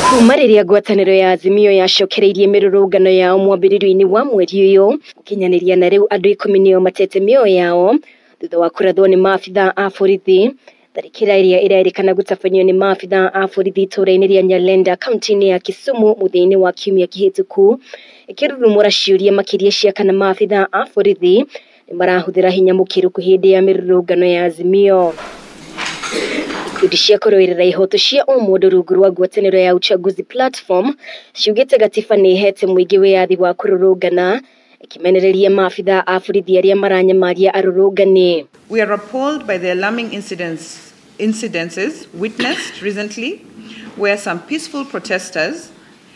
Kuma rĩrĩa ngwatanĩro ya Azimio yacokereirie mĩrũrũngano yao mwambĩrĩrio-inĩ wa mweri ũyũ gũkinyanĩria na rĩu andũ 10 nĩo matete mĩoyo yao thutha wa kũrathwo nĩ maabitha a borithi. Tharĩkĩra ĩrĩa ĩrerĩkana gũtabanio nĩ maabitha a borithi itũũra-inĩ rĩa Nyalenda kaunti-inĩ ya Kisumu mũthia-inĩ wa kiumia kĩhĩtũku ĩkĩrurumũra ciũria makĩria cia kana maabitha a borithi nĩ marahũthĩra hinya mũkĩrũku hĩndĩ ya mĩrũrũngano ya Azimio. Ikundi cia kũrũĩrĩra ihoto cia ũmũndũ rungu rwa ngwatanĩro ya Uchaguzi Platform ciugĩte gatiba nĩ ĩhete mũingĩ wĩyathi wa kũrũrũngana ĩkĩmenereria maabitha a borithi arĩa maranyamaria arũrũngani. We are appalled by the alarming incidences witnessed recently where some peaceful protesters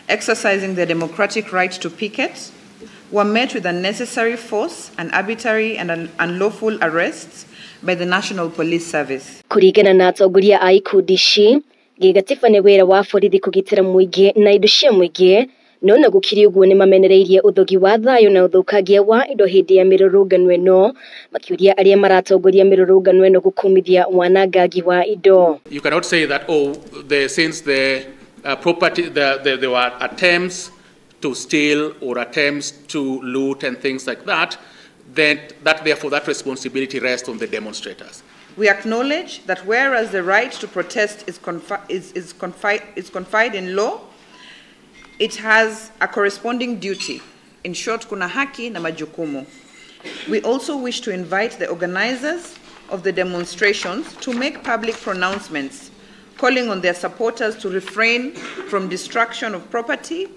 exercising their democratic right to picket were met with unnecessary force and arbitrary and unlawful arrests by the National Police Service. Kũringana na atongoria a ikundi ici, gĩgatiba nĩ wĩra wa borithi kũgitĩra mũingĩ na indo cia mũingĩ, no na gũkĩrĩ ũguo nĩ mamenereirie ũthogi wa thayũ na ũthũkangia wa indo hĩndĩ ya mĩrũrũngano ĩno, makĩũria arĩa maratongoria mĩrũrũngano ĩno gũkũmithia wanangangi wa indo. You cannot say that, oh, since the property, there were attempts to steal or attempts to loot and things like that, then that therefore that responsibility rests on the demonstrators. We acknowledge that whereas the right to protest is confined in law, it has a corresponding duty. In short, kuna haki na majukumu. We also wish to invite the organizers of the demonstrations to make public pronouncements calling on their supporters to refrain from destruction of property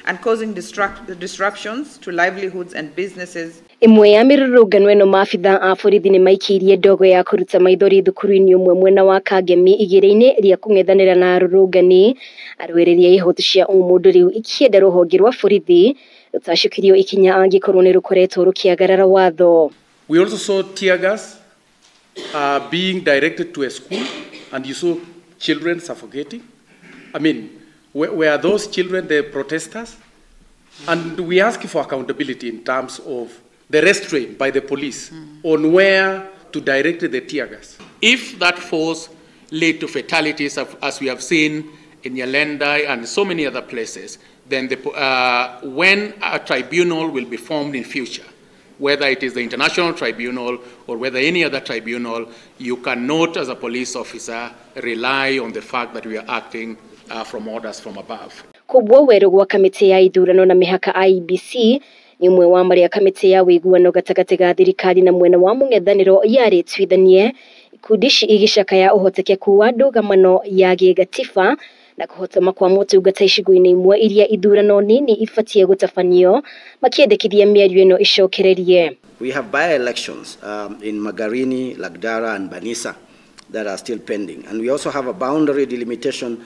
and causing disruptions to livelihoods and businesses. Ĩmwe ya mĩrũrũngano ĩno maabitha a borithi nĩ maikĩirie ndogo ya kũruta maithori thukuru-inĩ ũmwe mwena wa Kangemi igĩrĩ-inĩ rĩa kũng'ethanĩra na arũrũngani. Arũĩrĩri a ihoto cia ũmũndũ rĩu ikĩenda rũhonge rwa borithi rũtacũkĩrio ikinya angĩkorwo nĩ rũkoretwo rũkĩagarara watho. We also saw tear gas being directed to a school, and you saw children suffocating. I mean, were those children the protesters? And we ask for accountability in terms of the restraint by the police on where to direct the tear gas. If that force led to fatalities, as we have seen in Nyalenda and so many other places, then when a tribunal will be formed in future, whether it is the international tribunal or whether any other tribunal, you cannot, as a police officer, rely on the fact that we are acting from orders from above. Kubwo werũ gwa kamĩtĩ ya ithurano na mĩhaka IEBC nĩ ũmwe wa marĩa kamĩtĩ ya ũiguano gatagatĩ ga thirikari na mwena wa mũng'ethanĩro yarĩtuithanie ikundi ici igĩcakaya ũhotekeku wa ndũgamano ya gĩgatiba na kũhotoma kwa motungata icigo-inĩ imwe iria ithurano nini ibatiĩ gũtabanio makĩendekithia mĩario ĩno ĩcokererie. We have by-elections in Magarini, Lagdara and Banisa that are still pending. And we also have a boundary delimitation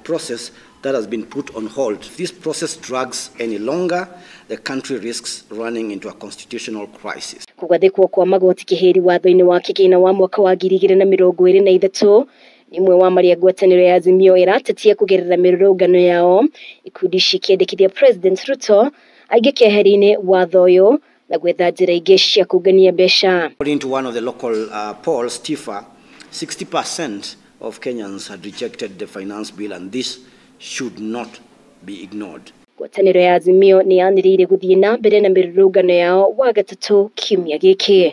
process that has been put on hold. If this process drags any longer, the country risks running into a constitutional crisis. Kũgathĩkwo kwa magoti kĩhĩri watho-inĩ wa kĩgĩna wa mwaka wa 2023 nĩ ũmwe wa marĩa ngwatanĩro ya Azimio ĩratetia kũgerera mĩrũrũngano yao. Ikundi ici ikĩendekithia President Ruto aige keheri-inĩ watho ũyũ na gwetha njĩra ingĩ cia kũngania mbeca. According to one of the local polls, TIFA, 60% of Kenyans had rejected the finance bill, and this should not be ignored. Ngwatanĩro ya Azimio nĩ yanĩrĩire gũthiĩ na mbere na mĩrũrũngano yao Wagatatũ kiumia gĩkĩ.